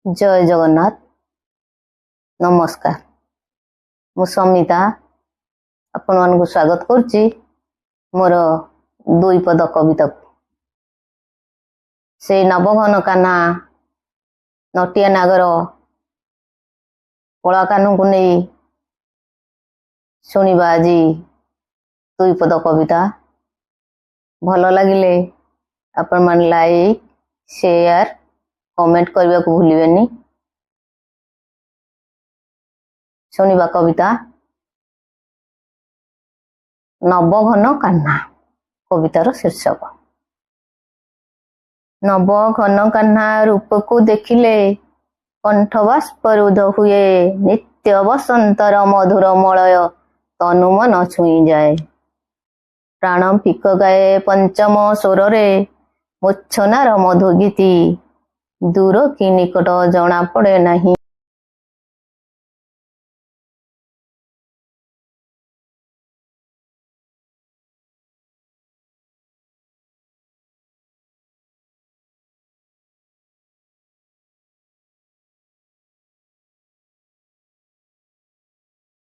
ଜୟ ଜଗନ୍ନାଥ। ନମସ୍କାର, ମୁଁ ସମିତା ଆପଣମାନଙ୍କୁ ସ୍ୱାଗତ କରୁଛି ମୋର ଦୁଇ ପଦ କବିତାକୁ। ସେଇ ନବଘନ କାହ୍ନା ନଟିଆ ନାଗର କଳାକାହ୍ନୁକୁ ନେଇ ଶୁଣିବା ଆଜି ଦୁଇ ପଦ କବିତା। ଭଲ ଲାଗିଲେ ଆପଣମାନେ ଲାଇକ୍, ସେୟାର, କମେଣ୍ଟ କରିବାକୁ ଭୁଲିବେନି। ଶୁଣିବା କବିତା ନବଘନ କାହ୍ନା, କବିତାର ଶୀର୍ଷକ। ନବଘନ କାହ୍ନା ରୂପକୁ ଦେଖିଲେ କଣ୍ଠ ବାଷ୍ପରୁଦ୍ଧ ହୁଏ, ନିତ୍ୟ ବସନ୍ତର ମଧୁର ମଳୟ ତନୁ ମନ ଛୁଇଁଯାଏ। ପ୍ରାଣ ଫିକ ଗାଏ ପଞ୍ଚମ ସ୍ୱରରେ ମୂର୍ଚ୍ଛନାର ମଧୁଗୀତି, ଦୂର କି ନିକଟ ଜଣା ପଡ଼େ ନାହିଁ।